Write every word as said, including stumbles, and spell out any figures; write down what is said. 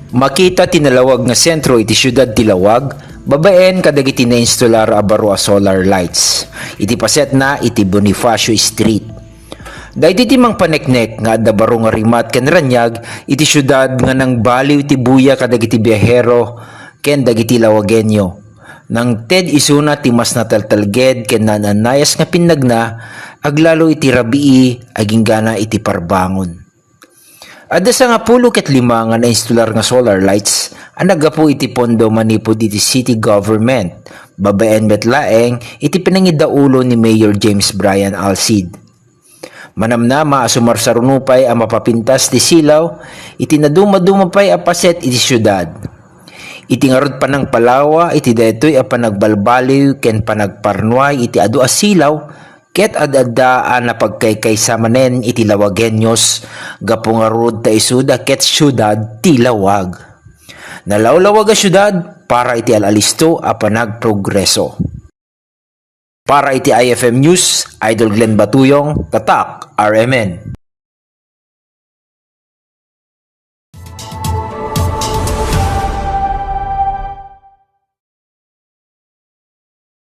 Makita ti nalawag nga sentro iti siudad ti Laoag babaen kadagiti nainstolar a baro a solar lights iti pasetna iti Bonifacio Street. Daytoy ti mangpaneknek nga adda baro nga rimat ken raniag iti siudad nga nangbaliw ti buya kadagiti biahero ken dagiti Laoagueño. Nangted isuna ti mas nataltalged ken naan-annayas nga pinnagna aglalo iti rabii agingga iti parbangon. Adda sangapulo ket lima nga nainstolar nga solar lights a naggapu iti pondo manipud iti city government, babaen met laeng iti pinangidaulo ni Mayor James Brian Alcid. Manamnama a sumarsaruno pay a mapapintas ti silaw iti nadumaduma pay a paset iti siudad. Iti ngarud panangpalawa iti daytoy a panagbalbaliw ken panagparnuay iti adu a silaw, ket ad-adda a napagkaykaysa manen iti Laoagueños gapu ngarud ta isuda ket siudad ti Laoag. Nalawlawag a siudad para iti al-alisto a panagprogreso. Para iti I F M News, Idol Glenn Batuyong, Tatak, R M N.